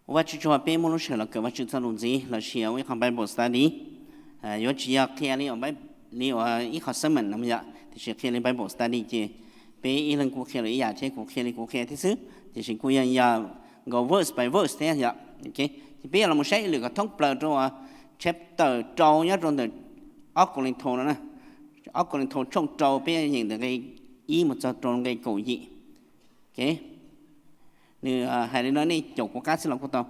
Ua Vajtswv tsaug peb muaj lub sij hawm los kawm Vajtswv txoj lus ntxiv los sis ua ib qho Bible study. Yuav tsis yog qhia li uas ib qho sermon no yom, tiam sis qhia li Bible study ces peb ib leeg kuj qhia lawm ib yam thiab kuv qhia li kuv qhia thiab xwb, tiam sis kuj yog yog nkaus verse by verse thiab yom. Ces peb yuav los saib ib lwm kom thoob plaws rau uas chapter rau nyob rau ntawm ob Kauleethaus no, ob Kauleethaus tshooj rau peb yeem ntawm nqe ib mus txog rau nqe kaum yim. Nws hais li no, nej caum kuv qab xwb los kuj tau.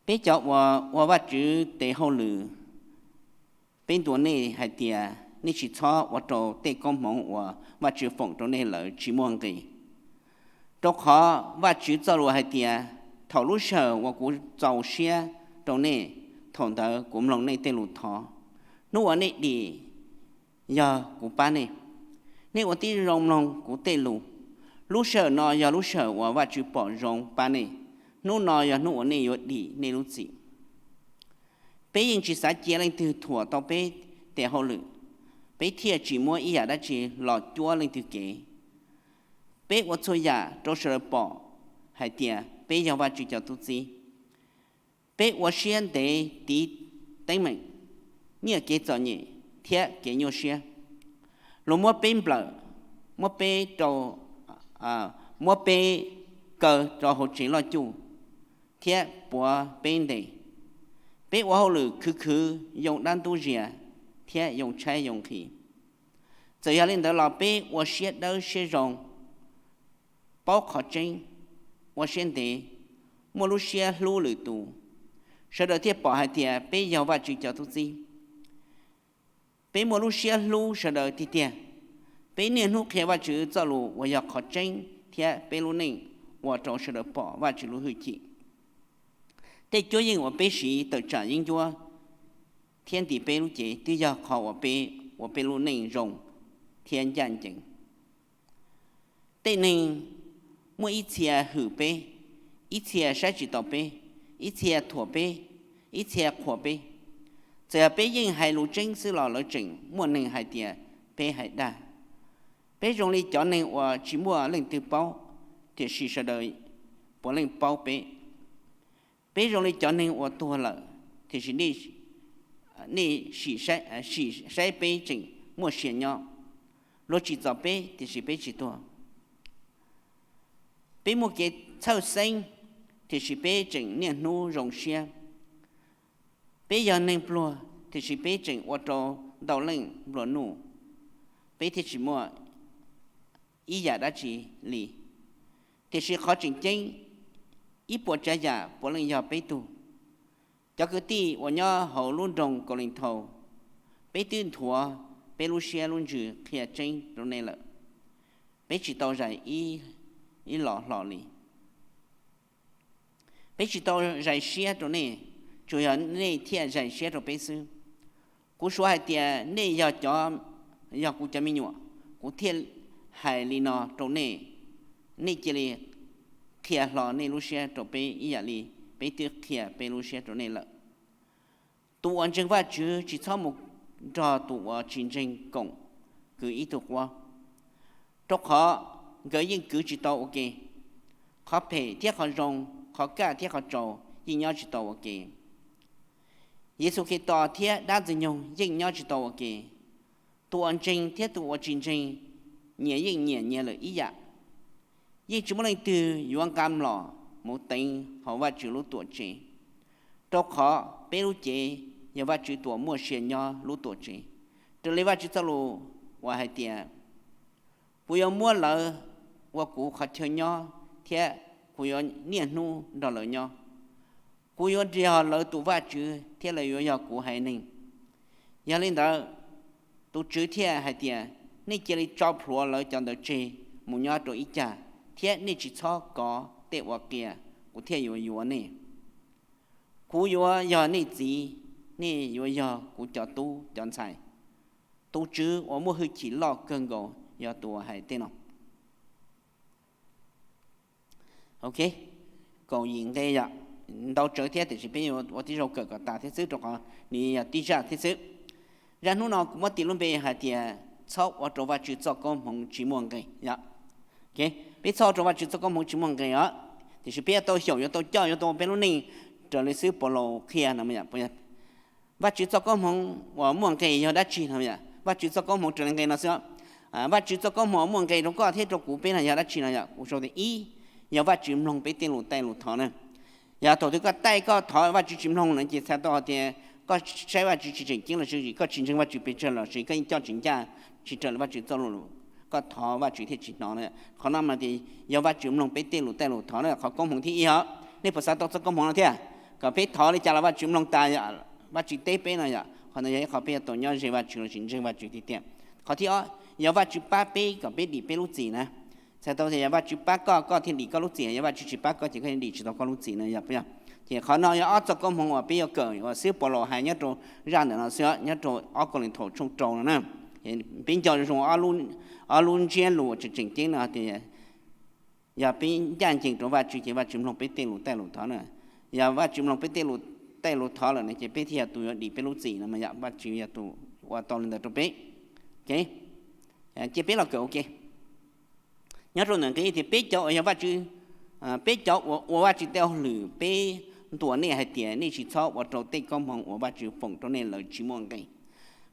Peb cov uas ua Vajtswv tes hauj lwm, peb ntuas nej hais tias nej tsis txhob ua rau tej koob hmoov uas Vajtswv foom rau nej lawm tsis muaj nqis. Rau qhov Vajtswv txoj lus hais tias, thaum lub sij hawm uas kuv txaus siab rau nej, thaum ntawd kuv mloog nej tej lus thov. Hnub uas nej dim yog kuv pab nej. Nej ua tib zoo mloog kuv tej lus. Lub sij hawm no yog lub sij hawm uas Vajtswv pom zoo pab nej. Hnub no yog hnub uas nej yuav dim nej lub txim. Peb yeej tsis xav cia leej twg thuam tau peb tes hauj lwm, peb thiaj tsis muab ib yam dab tsi los cuab leej twg kev. Peb ua txhua yam rau sawv daws pom hais tias peb yog Vajtswv cov tub txib. Peb ua siab ntev tiv teeb meem, nyiaj kev txom nyem thiab kev nyuaj siab. Luag muab peb nplawm, muab peb rau, muab peb kaw rau hauv tsev loj cuj thiab puav peb ntes. Peb ua hauj lwm khwv khwv yoo dab ntub zias thiab yoo tshaib yoo nqhis. Txawm yog li ntawd los peb ua siab dawb siab zoo, paub qhov tseeb, ua siab ntev, muaj lub siab hlub lwm tus, sawv daws thiaj pom hais tias peb yog Vajtswv cov tub txib. Peb muaj lub siab hlub sawv daws tiag tiag. Peb niaj hnub qhia Vajtswv txoj lus uas yog qhov tseeb thiab peb lub neej ua rau sawv daws pom Vajtswv lub hwj chim. Tej cuab yeej uas peb siv tawm tsam yeeb ncuab thiab ntis peb lub cev twb yog qhov uas peb ua peb lub neej zoo thiab ncaj ncees. Tej neeg muaj ib txhia hwm peb, ib txhia saib tsis taus peb, ib txhia thuam peb, ib txhia qhuas peb. Txawm yog peb yeej hais lus tseeb xwb los lawv tseem muaj neeg hais tias peb hais dag. Peb zoo li cov neeg uas tsis muaj leej twg paub, tiam sis sawv daws puav leej paub peb. Peb zoo li cov neeg uas tuag lawm, tiam sis nej sim saib peb tseem muaj sia nyob. Luag tsim txom peb, tiam sis peb tsis tuag. Peb muaj kev txhawj xeeb, tiam sis peb tseem niaj hnub zoo siab. Peb yog neeg pluag, tiam sis peb tseem ua rau ntau leej nplua nuj, peb thiaj tsis muaj ib yam dab tsi li. Tiam sis qhov tseem ceeb, ib puas tsav yam puav leej yog peb tug. Cov kwv tij uas nyob hauv lub nroog Kauleethaus, peb twb nthuav peb lub siab lub ntsws qhia tseeb rau nej lawm. Peb tsis tau zais ib los hlo li. Peb tsis tau zais siab rau nej, tsuas yog nej thiaj zais siab rau peb xwb. Kuv suav hais tias nej yog, yog kuv cov me nyuam, kuv thiaj hais li no rau nej. Nej cia li qhia hlo nej lub siab rau peb ib yam li peb twb qhia peb lub siab rau nej lawm. Tus uas ntseeg Vajtswv tsis txhob mus nrog tus uas tsis ntseeg koom kwv ib tug quab, rau qhov nkawd yeej kwv tsis tau ua ke. Qhov phem thiab qhov zoo, qhov kaj thiab qhov tsaus yeej nyob tsis tau ua ke. Yexus Khetos thiab dab Ntxwg Nyoog yeej nyob tsis tau ua ke. Tus uas ntseeg thiab tus uas tsis ntseeg nyias yeej nyiam nyias lawm ib yam. Yeej tsis muaj leej twg yuav nqa mlom mus teev hauv Vajtswv lub Tuamtsev, rau qhov peb lub cev yog Vajtswv tus uas muaj sia nyob lub Tuamtsev. Raws li Vajtswv txoj lus uas hais tias, kuv yuav muab lawv ua kuv qhov chaw nyob thiab kuv yuav niaj hnub nrog lawv nyob. Kuv yuav yog lawv tus Vajtswv thiab lawv yuav yog kuv haiv neeg. Yog li ntawd, tus Tswv thiaj hais tias, nej cia li tso plhuav lawv cov ntawd tseg mus nyob rau ib cag, thiab nej tsis txhob kov tej uas qias, kuv thiaj yuav yuav nej. Kuv yuav yog nej txiv, nej yuav yog kuv cov tub cov ntxhais. Tus Tswv uas muaj hwj chim loj kawg nkaus yog tus uas hais tej no. Ok, kaum yim nqe yom, ntau tsawv thiab tiam sis peb yuav ua tib zoo kawm kom tas thiab xwb rau qhov nws yog tib zaj thiab xwb. Zaj hnub no kuv muab tis lub npe hais tias txhob ua rau Vajtswv txoj koob hmoov tsis muaj nqis yom. Peb txhob ua rau Vajtswv txoj koob hmoov tsis muaj nqis os. Tiam sis peb yuav tau xyaum, yuav tau coj, yuav tau ua peb lub neej raws li xib Paulus qhia no. Vajtswv txoj koob hmoov uas muaj nqe yog dab tsi no? Vajtswv txoj koob hmoov raws li nqe no xwb. Vajtswv txoj koob hmoov uas muaj nqe rau koj thiab rau kuv peb no yog dab tsi no? Yog kuv sau tias ib, yog Vajtswv mloog peb tej lus taij lus thov na. Yog thaum twg koj taij koj thov Vajtswv tsis mloog no ces txhais tau hais tias koj saib Vajtswv tsis tseem ceeb los sis koj tsis ntseeg Vajtswv pes tsawg los sis koj yeej coj tsis ncaj, tsis raws li Vajtswv txoj lus, koj thov Vajtswv thiaj tsis hnov na. Qhov no mas tias yog Vajtswv mloog peb tej lus taij lus thov na, qhov koob hmoov thib ib os. Nej puas xav tau txoj koob hmoov no thiab? Kom peb thov li cas los Vajtswv mloog tas, Vajtswv teb peb no yom. Qhov no yog ib qho peb yuav tau nyob ze Vajtswv los sis ntseeg Vajtswv tiag tiag. Qhov thib ob, yog Vajtswv pab peb kom peb dim peb lub txim na. Txhais tau tias yog Vajtswv pab koj, koj thiaj dim koj lub txim, yog Vajtswv tsis pab koj ces koj dim tsis tau koj lub txim no yom. Ces qhov no yog ob txoj koob hmoov uas peb yuav kawm uas xib Paulus hais nyob rau zaj ntawm no xwb, nyob rau ob Kauleethaus tshooj rau no na. Peb nco zoo ob lub ntsiab lus uas tseem tseem ceeb no tias yog peb ncaj ncees rau Vajtswv ces Vajtswv mloog peb tej lus taij lus thov na. Yog Vajtswv mloog peb tej lus taij lus thov lawm no ces peb thiaj yog tus yuav dim peb lub txim no mas yom, Vajtswv yog tus ua tau li ntawd rau peb. Cia peb los kawm ua ke. Nyob rau ntawm nqe tias peb cov uas yog Vajtswv, peb cov uas ua Vajtswv tej hauj lwm, peb ntuas nej hais tias nej tsis txhob ua rau tej koob hmoov uas Vajtswv foom rau nej lawv tsis muaj nqe.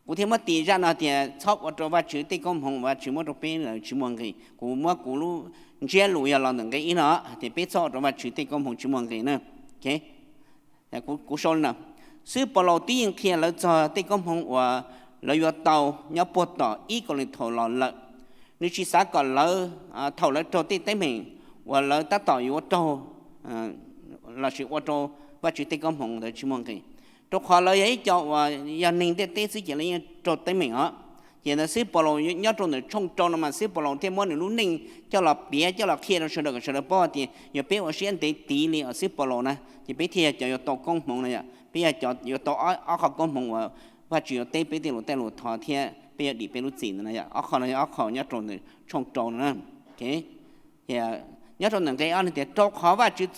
Kuv thiaj muab tis zaj no tias txhob ua rau Vajtswv tej koob hmoov uas Vajtswv muab rau peb lawv tsis muaj nqe. Kuv muab kuv lub ntsiab lus yog los ntawm nqe ib no hais tias peb txhob ua rau Vajtswv tej koob hmoov tsis muaj nqe na. Kuv sau li no, xib Paulus twb yeej qhia lawv txog tej koob hmoov uas lawv yuav tau nyob puag tom ib Kauleethaus los lawm. Nws tsis xav kom lawv, thaum lawv raug tej teeb meem uas lawv tab tom yuav raug los sis ua rau Vajtswv tej koob hmoov ntawd tsis muaj nqe, rau qhov lawv yog ib co uas yog neeg ntiaj teb xwb ces lawv yeej raug teeb meem os. Ces ntawd xib Paulus nyob rau ntawm tshooj rau no mas xib Paulus thiaj muab nws lub neej coj los piav coj los qhia rau sawv daws kom sawv daws paub tias yog peb ua siab ntev tiv li uas xib Paulus na ces peb thiaj yog cov yuav tau koob hmoov no yom. Peb yog cov yuav tau ob qho koob hmoov uas Vajtswv yuav teb peb tej lus taij lus thov thiab peb yuav dim peb lub txim ntawd no yom. Ob qho no yog ob qho nyob rau ntawm tshooj rau no na. Nyob rau ntawm nqe ob no tias rau qhov Vajtswv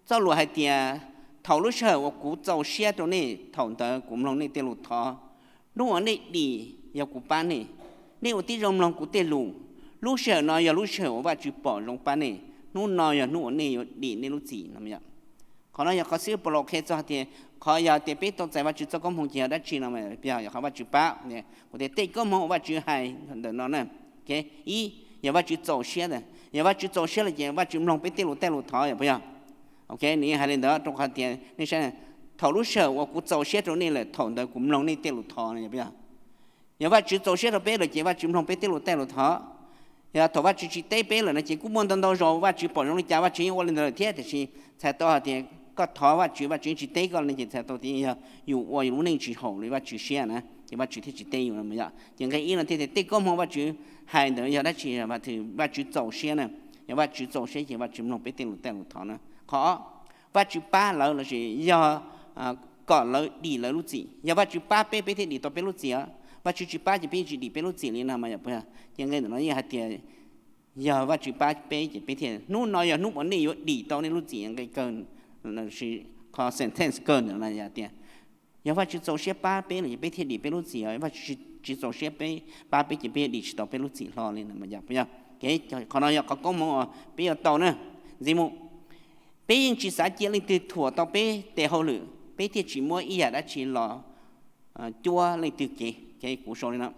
txoj lus hais tias thaum lub sij hawm uas kuv txaus siab rau nej, thaum ntawd kuv mloog nej tej lus thov. Hnub uas nej dim yog kuv pab nej. Nej ua tib zoo mloog kuv tej lus. Lub sij hawm no yog lub sij hawm uas Vajtswv pom zoo pab nej. Hnub no yog hnub uas nej yuav dim nej lub txim no. Qhov no yog qhov xib Paulus qhia txog tias qhov yog tias peb tau txais Vajtswv txoj koob hmoov ces yog dab tsi no, yog qhov Vajtswv pab. Kuv tias tej koob hmoov uas Vajtswv hais ntawm no na, ib, yog Vajtswv txaus siab ntag. Yog Vajtswv txaus siab lawm ces Vajtswv mloog peb tej lus taij lus thov yom, puas yog? Ok, nws yeej hais li ntawd rau qhov tias nej saib, thaum lub sij hawm uas kuv txaus siab rau nej lawm thaum ntawd kuv mloog nej tej lus thov no, yog puas yog? Yog Vajtswv txaus siab rau peb lawm ces Vajtswv mloog peb tej lus taij lus thov. Yog thaum Vajtswv tsis teb peb lawm no ces kuj muaj ntau ntau zaus Vajtswv pom zoo li cas Vajtswv yeej ua li ntawd lawm thiab, tiam sis txhais tau hais tias koj thov Vajtswv, Vajtswv yeej tsis teb koj no ces txhais tau tias yog yus ua yus lub neej tsis haum li Vajtswv siab na, ces Vajtswv thiaj tsis teb yus no yom. Ces nqe ib no thiaj tias tej koob hmoov Vajtswv hais ntawd yog dab tsi, Vajtswv txaus siab na. Yog Vajtswv txaus siab ces Vajtswv mloog peb tej lus taij lus thov na. Qhov ob, Vajtswv pab lawv lossis yog kom lawv dim lawv lub txim. Yog Vajtswv pab peb, peb thiaj dim tau peb lub txim os. Vajtswv tsis pab ces peb yeej tsis dim peb lub txim li no mas yom, puas yog? Ces nqe ntawm no yeej hais tias yog Vajtswv pab peb ces peb thiaj, hnub no yog hnub uas nej yuav dim tau nej lub txim, nqe kawg, qhov sentence kawg ntawm no yog tias yog Vajtswv txaus siab pab peb lawm ces peb thiaj dim peb lub txim os. Vajtswv tsis txaus siab peb, pab peb ces peb yuav dim tsis tau peb lub txim hlo li no yom, puas yog? Qhov no yog qhov koob hmoov uas peb yuav tau na. Ntxiv mus, peb yeej tsis xav cia leej twg thuam tau peb tes hauj lwm, peb thiaj tsis muab ib yam dab tsi los cuab leej twg kev. Kuv sau li no,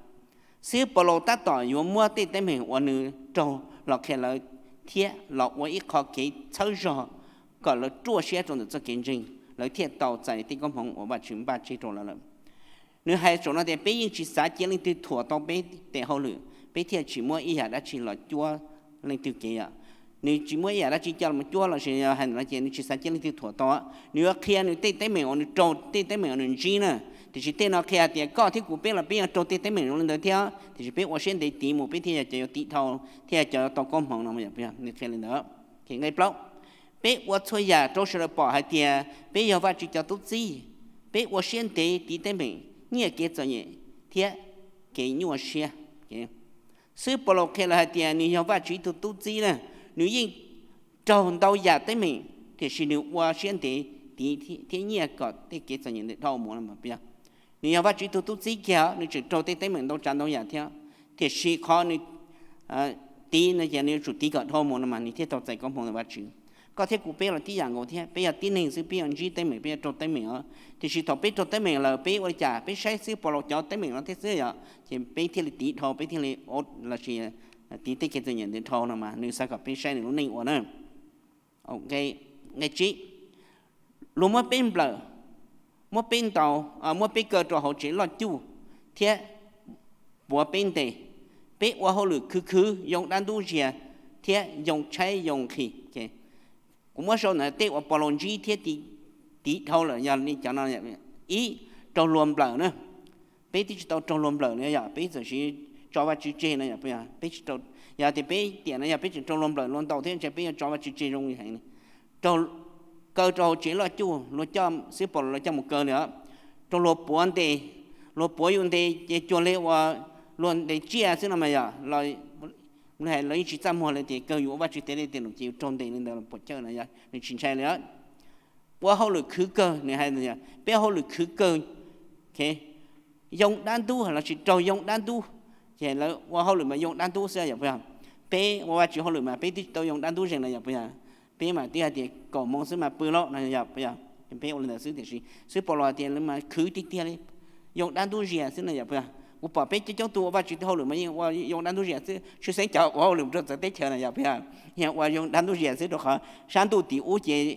xib Paulus tab tom yuav muab tej teeb meem uas nws raug los qhia lawv thiab los ua ib qho kev txhawb zog kom lawv ruaj siab rau ntawm txoj kev ntseeg, lawv thiaj tau txais tej koob hmoov uas Vajtswv npaj tseg rau lawv lawm. Nws hais saum no tias peb yeej tsis xav cia leej twg thuam tau peb tes hauj lwm, peb thiaj tsis muab ib yam dab tsi los cuab leej twg kev yom. Nws tsis muab ib yam dab tsi coj los cuab lossis yog hais ntawm no ces nws tsis xav cia leej twg thuam tau. Nws yuav qhia nws tej teeb meem uas nws raug, tej teeb meem uas nws ntsib na. Tiam sis tej no qhia hais tias koj thiab kuv peb los peb yeej raug tej teeb meem zoo li ntawd thiab, tiam sis peb ua siab ntev tiv mus peb thiaj yog cov yuav tiv dhau, thiaj yog cov yuav tau koob hmoov no. Nws qhia li ntawd. Nqe plaub, peb ua txhua yam rau sawv daws pom hais tias peb yog Vajtswv cov tub txib. Peb ua siab ntev tiv teeb meem, nyiaj kev txom nyem thiab kev nyuaj siab. Xib Paulus qhia lawv hais tias nws yog Vajtswv ib tug tub txib na, nws yeej raug ntau yam teeb meem tiam sis nws ua siab ntev tiv thiab nyiaj kom tej kev txom nyem ntawd dhau mus no mas puas yog? Nws yog Vajtswv ib tug tub txib kiag, nws tseem raug tej teeb meem ntau tsav ntau yam thiab, tiam sis qhov nws tiv no ces nws yuav tsum tiv kom dhau mus no mas nws thiaj tau txais koob hmoov ntawm Vajtswv. Koj thiab kuv peb los tib yam nkaus thiab, peb yog tib neeg xwb, peb yuav ntsib teeb meem, peb yuav raug teeb meem os. Tiam sis thaum peb raug teeb meem lawm, peb ua li cas? Peb saib xwb pos laus cov teeb meem no thiab xwb yom, ces peb thiaj li tiv dhau, peb thiaj li, lossis tiv tej kev txom nyem ntawd dhau no mas nws xav kom peb saib nws lub neej ua na. Nqe tsib, luag muab peb nplawm, muab peb ntaus, muab peb kaw rau hauv tsev loj cuj thiab puav peb ntes. Peb ua hauj lwm khwv khwv, yoo dab ntub zias thiab yoo tshaib yoo nqhis. Kuv muab sau ntawm tej uas pos laus ntsib thiab tiv dhau lawm yog li cov no: ib, raug luag nplawm na. Peb twb tsis tau raug luag nplawm li yom, peb txawm siv tso Vajtswv tseg no yog, yog tias peb tiam no yog peb tseem raug luag nplawm luag ntaus thiab ntshe peb yuav tso Vajtswv tseg zoo heev li. Kaw rau hauv tsev loj cuj, luag coj xib pos laus, luag coj mus kaw li os. Raug luag puav ntes, luag puav yus ntes ces cuag li uas luag ntes tsiaj xwb no mas yog, hais lawv yeej tsis txaj muag li tias kawg yus ua Vajtswv tes li tias num ces yus raug ntes li ntawd los puas cawj no yog nws tsis ntshai li. Ua hauj lwm khwv kawg, nws hais tias peb ua hauj lwm khwv kawg, yoo dab ntub lossis raug yoo dab ntub, ces lawv ua hauj lwm mas yoo dab ntub xwb yog puas yog? Peb ua Vajtswv hauj lwm mas peb twb tsis tau yoo dab ntub zeeg no yog puas yog? Peb mas twb hais tias kaum moos xwb mas pw lawm no yog puas yog? Peb ua li ntawd xwb, tiam sis xib pos laus hais tias lawv mas khwv tiag tiag li, yoo dab ntub zias xwb no yog puas yog? Kuv pom peb coob coob tug ua Vajtswv tus hauj lwm mas yeej ua yoo dab ntub zias xwb, tshwj xeeb cov ua hauj lwm rau txawv teb chaws no yog puas yog? Yeej ua yoo dab ntub zias xwb, rau qhov sab ntuj tim ub ces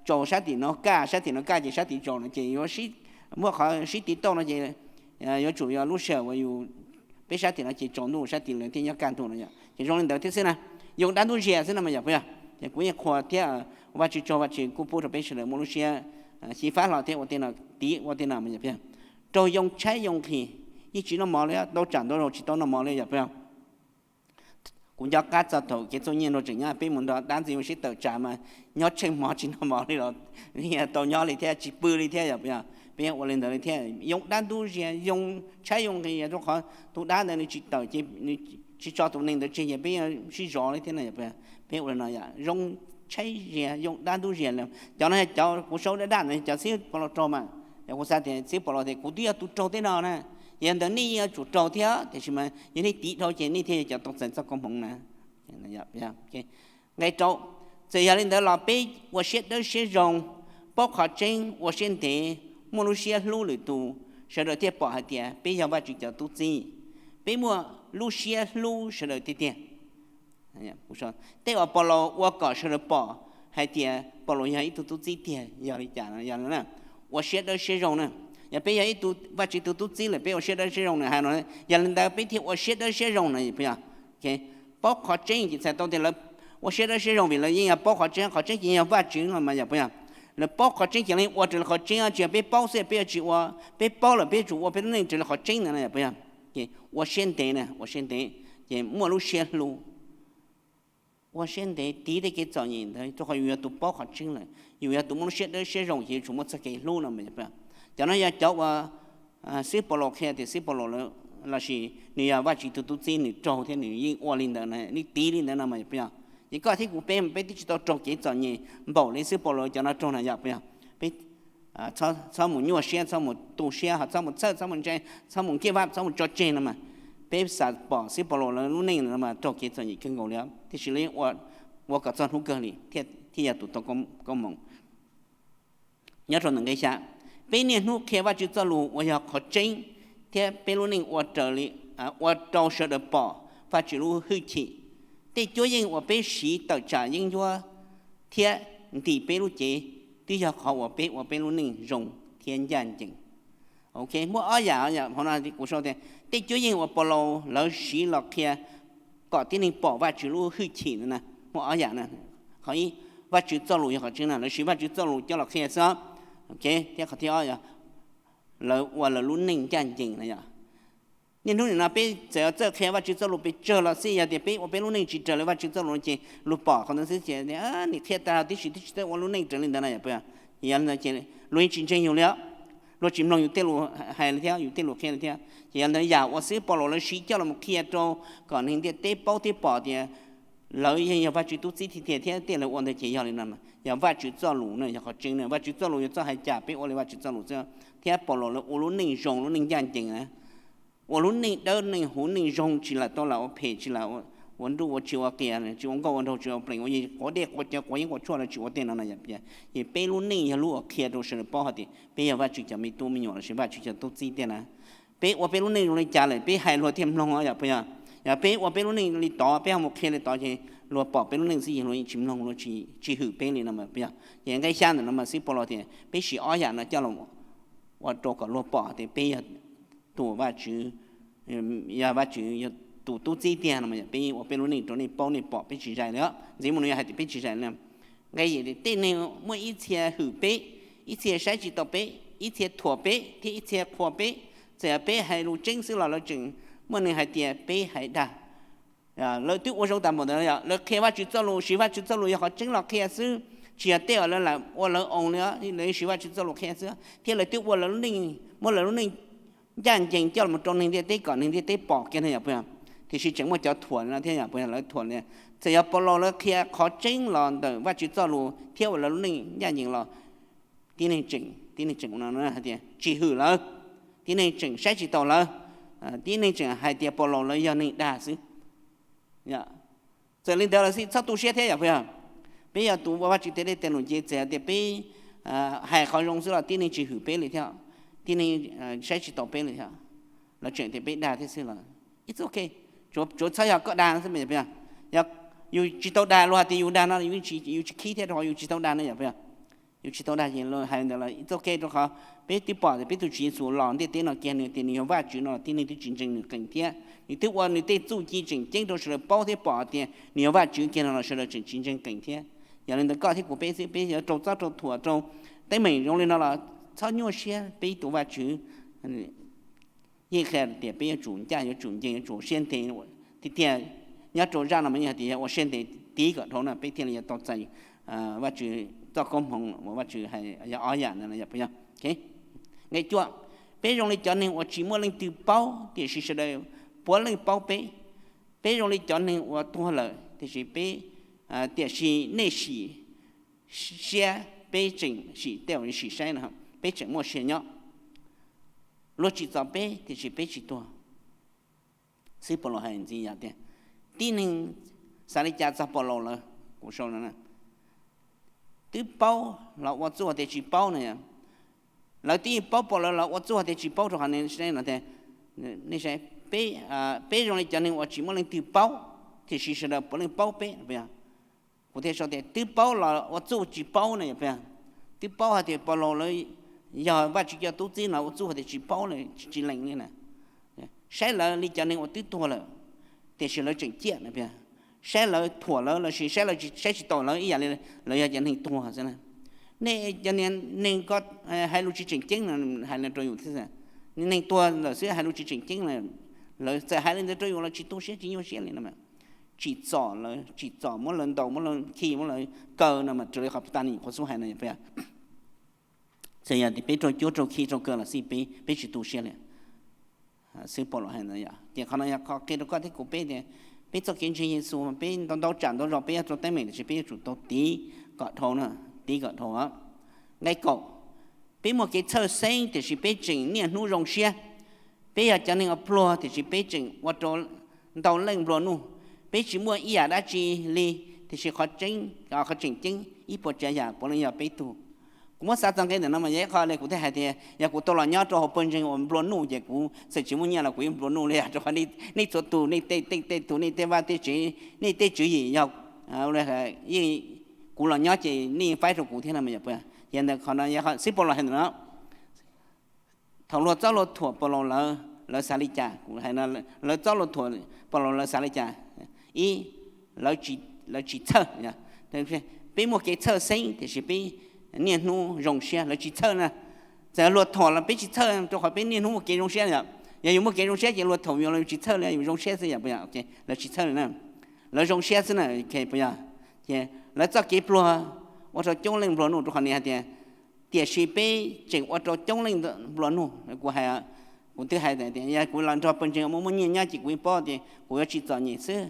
tsaus, sab tim no kaj, sab tim no kaj ces sab tim tsaus no ces yuav muaj qhov sib tiv tauj no ces yuav tsum yog lub sij hawm uas yus, peb sab tim no ces tsaus ntuj, sab tim lawv thiaj nyob kaj ntug no yog, ces zoo li ntawd thiab xwb na. Yoo dab ntub zias xwb no mas yog puas yog? Ces kuv yeej qhuas thiab ua Vajtswv tsaug, Vajtswv kuj pub rau peb sawv daws muaj lub siab xyiv fab hlo thiab ua tej no, tiv ua tej no mas yog puas yog? Raug yoo tshaib yoo nqhis, yeej tsis noj mov li, tau tsam ntau zaus tsis tau noj mov li yog puas yog? Kuv nco qab txog thaum kev txuag nyiaj nrog tseem nyob, peb mus nrog dab ntxwg ua siab tawm tsam mas nyob tsheej hmo tsis noj mov li los tau nyob li thiab, tsis pw li thiab yog puas yog? Peb ua li ntawd li thiab, yoo dab ntub zias, yoo tshaib yoo nqhis, rau qhov tus dab ntawd nws tsis tawm ces nws tsis tso tus neeg ntawd tseg ces peb sib zov li thiab no yog puas yog? Peb ua li no yog zoo tshaib zias, yoo dab ntub zias li. Cov no yog cov kuv sau daj daj ntawd cov xib pos laus raug mas, yog kuv xav tias xib pos laus tias kuv twb yog tus raug tej no na, yog ntawd nej yuav tsum raug thiab, tiam sis mas yog nej tiv dhau ces nej thiaj yog cov tau txais txoj koob hmoov na. Nqe rau, txawm yog li ntawd los peb ua siab dawb siab zoo, paub qhov tseeb, ua siab ntev, muaj lub siab hlub lwm tus, sawv daws thiaj pom hais tias peb yog Vajtswv cov tub txib, peb muaj lub siab hlub sawv daws tiag tiag. Tej uas Paulus ua kom sawv daws pom hais tias Paulus yog ib tug tub txib tiag yog li cas? Yog ua siab dawb siab zoo na. Yog peb yog ib tug Vajtswv tus tub txib lawm peb ua siab dawb siab zoo na, hais no, yog li ntawd peb thiaj ua siab dawb siab zoo na, yog puas yog? Paub qhov tseeb ces txhais tau tias lawv ua siab dawb siab zoo vim lawv yeej yog paub qhov tseeb, qhov tseeb ces yog Vajtswv no mas yog puas yog? Lawv paub qhov tseeb ces lawv yeej ua raws li qhov tseeb, tsis yog peb paub xwb peb yuav tsis ua, peb paub lawm peb yuav tsum ua peb lub neej raws li qhov tseeb ntawd no yog puas yog? Ces ua siab ntev na, ua siab ntev, ces muaj lub siab hlub, ua siab ntev tiv tej kev txom nyem ntawd, rau qhov yus yog tus paub qhov tseeb lawm, yus yog tus muaj lub siab dawb siab zoo ces yuav tsum muaj txoj kev hlub no mas yog puas yog? Cov no yog cov uas xib Paulus qhia tias xib Paulus lossis nws yog Vajtswv tus tub txib, nws raug thiab nws yeej ua li ntawd, nws tiv li ntawd no mas yog puas yog? Ces koj thiab kuv peb mas peb twb tsis tau raug kev txom nyem npaum li xib Paulus cov no raug na, yog puas yog? Peb txhob mus nyuaj siab, txhob mus tu siab, ho txhob mus txhawj, txhob mus ntshai, txhob mus give up, txhob mus tso tseg no mas. Peb xam pom xib Paulus lawv lub neej no mas raug kev txom nyem kawg nkaus li, tiam sis lawv yeej ua kom txog hnub kawg li thiaj yog tus tau koob hmoov. Nyob rau ntawm nqe xya, peb niaj hnub qhia Vajtswv txoj lus uas yog qhov tseeb, thiab peb lub neej ua raws li, ua rau sawv daws pom Vajtswv lub hwj chim. Tej cuab yeej uas peb siv tawm tsam yeeb ncuab thiab ntim peb lub cev twb yog qhov uas peb ua peb lub neej zoo thiab ncaj ncees. Muaj ob yam, kuv sau tias tej cuab yeej uas Paulus lawv siv los qhia kom tib neeg pom Vajtswv lub hwj chim na, muaj ob yam na. Qhov ib, Vajtswv txoj lus yog qhov tseeb na, lawv siv Vajtswv txoj lus coj los qhia xwb. Thiab qhov thib ob, lawv ua lawv lub neej ncaj ncees na yom. Niaj hnub nim no peb txawm txawj qhia Vajtswv txoj lus pes tsawg los xij, yog tias peb ua peb lub neej tsis raws li Vajtswv txoj lus no ces luag pom qhov ntawd xwb ces nim qhia tag tib si twb tsis txawj ua lub neej raws li ntawd no yog puas yog? Yog li ntawd ces luag yeej tsis ntseeg yus li os, luag tsis mloog yus tej lus hais li thiab yus tej lus qhia li thiab. Ces yog li ntawd yam uas xib Paulus lawv siv coj los mus qhia rau kom neeg ntiaj teb paub thiab pom tias lawv yeej yog Vajtswv tub txib tiag tiag thiab tej lawv ua ntawd ces yog li no, yog Vajtswv txoj lus na yog qhov tseeb na. Vajtswv txoj lus yuav txoj hais cas peb ua li Vajtswv txoj lus xwb. Thiab Paulus lawv ua lub neej zoo lub neej ncaj ncees na, ua lub neej dawb neej huv neej zoo, tsis lam tau lam ua phem, tsis lam ua nruj ua tsiv ua qias, tsis ua nkauj ua nraug, tsis ua plees ua yi, quav dej quav cawv, quav yeeb quav tshuaj los tsis ua tej no no yom. Ces peb lub neej yog lub uas qhia rau sawv daws paub hais tias peb yog Vajtswv cov me tub me nyuam lossis Vajtswv cov tub txib tiag na. Peb ua peb lub neej zoo li cas lawm peb hais luag thiaj mloog yom, puas yog? Yog peb ua peb lub neej li tod peb ho mus qhia li tod ces luag pom peb lub neej xwb ces luag yeej tsis mloog, luag tsis hwm peb li no mas puas yog? Ces nqe xya ntawm no mas xib Paulus tias peb siv ob yam no coj los ua rau kom luag pom tias peb yog tus Vajtswv, yog Vajtswv yog tus tub txib tiag no mas yog peb ua peb lub neej rau nej paub nej pom peb tsis zais li os. Ntxiv mus no yog hais tias peb tsis zais li. Nqe yim tias tej neeg muaj ib txhia hwm peb, ib txhia saib tsis taus peb, ib txhia thuam peb thiab ib txhia qhuas peb. Txawm yog peb hais lus tseeb xwb los lawv tseem muaj neeg hais tias peb hais dag. Lawv twb ua zoo tas npaum ntawd yom, lawv qhia Vajtswv txoj lus, siv Vajtswv txoj lus yog qhov tseeb los qhia xwb, tsis yog tej uas lawv lam ua lawv oos li, lawv siv Vajtswv txoj lus qhia xwb, thiab lawv twb ua lawv lub neej, muab lawv lub neej ncaj ncees coj los rau neeg ntiaj teb kom neeg ntiaj teb pom kiag no yom, puas yog? Tiam sis tseem muaj cov thuam no thiab yom, puas yog? Lawv thuam li, txawm yog Paulus lawv qhia qhov tseeb los ntawm Vajtswv txoj lus thiab ua lawv lub neej ncaj ncees los tib neeg tseem, tib neeg tseem ua no hais tias tsis hwm lawv, tib neeg tseem saib tsis taus lawv, tib neeg tseem hais tias Paulus lawv yog neeg dag xwb. Txawm li ntawd los xij txhob tu siab thiab yom, puas yog? Peb yog tus ua Vajtswv tej dej tej lus ces txawm tias peb hais qhov zoo xwb los tib neeg tsis hwm peb li thiab, tib neeg saib tsis taus peb li thiab, lawv tseem tias peb dag thiab xwb los it's okay. Tsuav txhob yog koj dag xwb mas yog, puas yog? Yog yus tsis tau dag, luag hais tias yus dag no yus tsis khib thiab rau qhov yus tsis tau dag no yom, puas yog? Yus tsis tau dag ces hais ntawd los it's okay, rau qhov peb twb pom tias peb tus Tswv Yexus los ntiaj teb no kiag nws tias nws yog Vajtswv no los tib neeg twb tsis ntseeg nws qees thiab. Nws twb ua nws tej txuj ci tseem ceeb rau sawv daws paub thiab pom tias nws yog Vajtswv kiag no los sawv daws tseem tsis ntseeg qees thiab. Yog li ntawd koj thiab kuv peb xwb peb yuav rau txob rau thuam rau teeb meem zoo li no los txhob nyuaj siab, peb tus Vajtswv yeej qhia tias peb yuav tsum ncaj, yuav tsum ncees, yuav tsum siab ntev tiag tiag. Nyob rau zaj no mas yog tias yog ua siab ntev tiv kom dhau no peb thiaj li yuav tau txais Vajtswv txoj koob hmoov uas Vajtswv hais yog ob yam ntawd no yom, puas yog? Nqe cuaj, peb zoo li cov neeg uas tsis muaj leej twg paub tiam sis sawv daws puav leej paub peb. Peb zoo li cov neeg uas tuag lawm tiam sis peb, tiam sis nej sim siab, peb tseem sim tej uas sim saib no, peb tseem muaj sia nyob. Luag tsim txom peb tiam sis peb tsis tuag. Xib Paulus hais ntxiv yom tias tib neeg xav li cas txog Paulus lawv, kuv sau no, twb paub los ua txuj tias tsis paub no. Lawv twb yeej paub Paulus lawv los ua txuj tias tsis paub rau qhov nej, peb zoo li cov neeg uas tsis muaj leej twg paub tiam sis sawv daws puav leej paub peb, puas yog? Kuv thiaj sau tias twb paub los ua txuj tsis paub no yom, puas yog? Twb paub hais tias Paulus lawv yog Vajtswv cov tub txib no ua txuj hais tias tsis paub, tsis lees li na. Saib lawv li cov neeg uas twb tuag lawm tiam sis lawv tseem ciaj no, puas yog? Saib lawv thuam lawv lossis saib lawv saib tsis taus lawv ib yam li lawv yog cov neeg tuag xwb na. Nej cov niag neeg ko hais lus tsis tseem ceeb no, hais li rau yus thiab. Neeg tuag lawm xwb hais lus tsis tseem ceeb, lawv txawm hais li ntawd rau yus los tsis tu siab tsis nyuaj siab li no. Tsim txom lawv, tsim txom, muab lawv ntaus, muab lawv khi, muab lawv kaw no mas raws li qhov Petas Niam Qhuas Xub hais no, puas yog? Txawm yog tias peb raug cuab raug khi raug kaw los xij peb, peb tsis tu siab li. Xib Paulus hais ntawd yom, ces qhov no yog qhov qhia rau koj thiab kuv peb tias peb txoj kev ntseeg Yexus mas peb ntau ntau tsam ntau zaus peb yuav raug teeb meem tiam sis peb yuav tsum tau tiv kom dhau na, tiv kom dhau. Nqe kaum, peb muaj kev txhawj xeeb tiam sis peb tseem niaj hnub zoo siab. Peb yog cov neeg uas pluag tiam sis peb tseem ua rau ntau leej nplua nuj. Peb tsis muaj ib yam dab tsi li tiam sis qhov tseem ceeb ib puas tsav yam puav leej yog peb tug. Kuv muab xav txog nqe ntawm no mas yog ib qho li kuv thiaj hais tias yog kuv tau los nyob rau hauv pawg ntseeg uas nplua nuj ces kuv txawm tsis muaj nyiaj los kuv yeej nplua nuj li, rau qhov nej txhua tus, nej tej tej tug, nej tej vaj tej tsev, nej tej tswv yim yog yeej kuv los nyob ces nej faib rau kuv thiab no mas yog puas yog? Ces ntawm qhov no yog xib Paulus hais ntawm no. Thaum luag txob luag thuam Paulus lawv, lawv xav li cas? Kuv hais no, lawv txob luag thuam Paulus lawv xav li cas? Ib, lawv tsis txhawj. Peb muaj kev txhawj xeeb tiam sis peb niaj hnub zoo siab, lawv tsis txhawj na. Txawm luag thuam los peb tsis txhawj rau qhov peb niaj hnub muaj kev zoo siab yom. Yog yus muaj kev zoo siab ces luag thuam yus los yus tsis txhawj li, yus zoo siab xwb yom, puas yog? Lawv tsis txhawj li na, lawv zoo siab xwb na, puas yog? Ces lawv txoj kev pluag ua rau coob leej nplua nuj, rau qhov nws hais tias tiam sis peb tseem ua rau coob leej nplua nuj. Kuv hais, kuv twb hais tias yog kuv los nrog pawg ntseeg muaj muaj nyiaj nyob ces kuv yeej paub tias kuv yuav tsis txom nyem xwb.